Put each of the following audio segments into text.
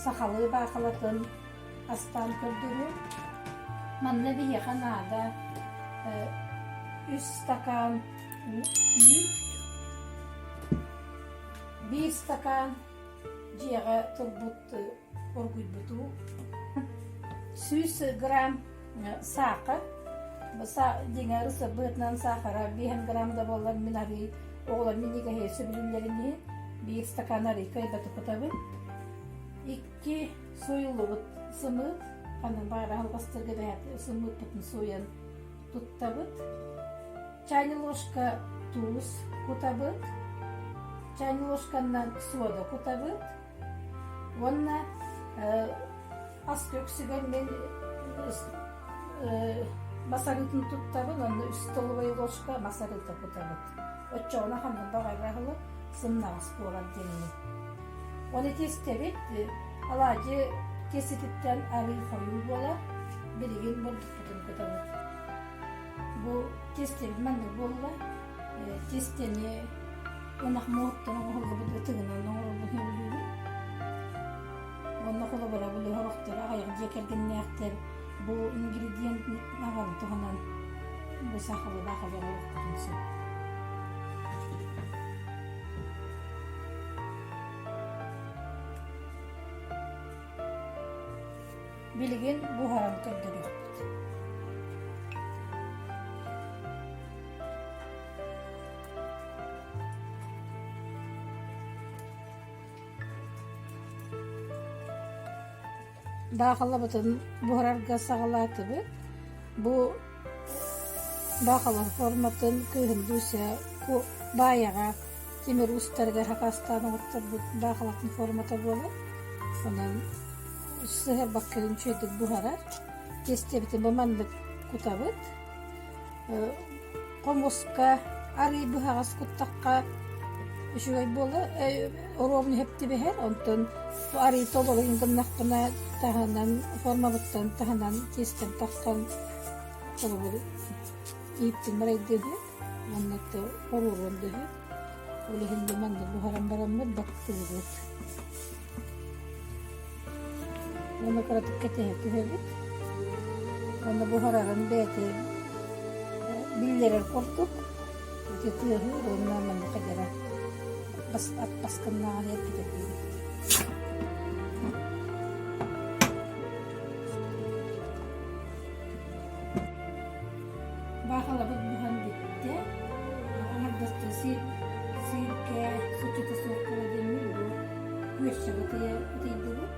сахалыы баахылатын астаан көрдөрүөм. Манна биһиэхэ наада үс стакан үүт, биир стакан дьиэҕэ турбут оргуйбут уу, 100 грамм саахар, дьиҥэр быһыытынан саахара 5 грамм да буоллар мин арыы оҕолор минньигэһи сөбүлүүллэрин иһин биир стакан арыы кыайбаты кутабын. Икки сууйуллубут сымыыт, ханнык баҕарар албастарга бэһэт сымыыппытын сууйан туттабыт. Чайный ложка туус кутабыт, чайный ложканнан сода кутабыт уонна ас үксүгэр мин мас арыытын туттабын, онно үс столовай ложка мас арыыта кутабыт. Оччоҕуна ханнык баҕарар аһылык сымнаҕас буолар диэммин. Оны тиэстэбит алаадьы тиэстэтиттэн арыы хойуу буолар, билигин бурдукпутун кутабыт. Бу тиэстэбит маннык буолла. Тиэстэни ынах муоһуттан оҥоһуллубут ытыгынан оҥорорбун сөбүлүүбүн. Уонна холобура били сорохтор аҕыйах дьиэ кэргэннээхтэр бу ингредиент аҕалын туһанан бу сахалыы баахылы оҥоруохпутун сөп. Билигин буһаран көрдөрүөхпүт. Баахалабытын буһарарга саҕалаатыбыт. Бу баахала форматын кыыһым Дуся баайаҕа тимир уустарыгар хакаастаан оҥотторбут баахалатын формата буолар. Онон сыһыарбакка үчүгэйдик буһарар. Тиэстэбитин бу маннык кутабыт. Хомуска арыы быһаҕас куттахха үчүгэй буолар, оруобуна сөп түбэһэр, онтон арыы толору гыннахпына таһынан формабыттан таһынан тиэстэм тахсан холобур ииттин барайдыыһы уонна хоруоруон дөһү. Ол иһин бу маннык буһаран бараммыт баттыыбыт. Уонна кыратык кэтэһэ түһэбит. Уонна буһарарын бэйэтэ биллэрэр курдук ити тыаһыыр уонна маннык дьара бас ат баскыннааҕын эргитэ диибит. Баахалабыт буһан бүттэ. Аҥардастыы сииркэ соччото суох буола диэммит бу күөрчэҕи ытыйдыбыт.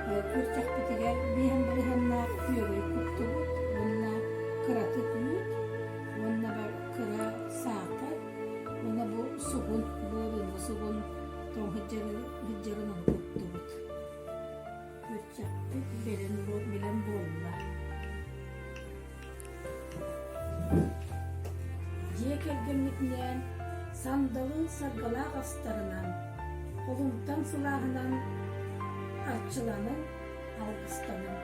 Күөрчэхпитигэр биэһэн бырыһыаннаах күөгэй куттубут уонна кыратык үүт уонна кыра саахар уонна бу сугун, былырыыҥҥы сугун тоҥ сылдьарын ону куттубут. Күөрчэхпит бэлэм буолла. Дьиэ кэргэммитинээн сандалы саргылаах астарынан, холумтан сылааһынан арчыланан, алгыстанан.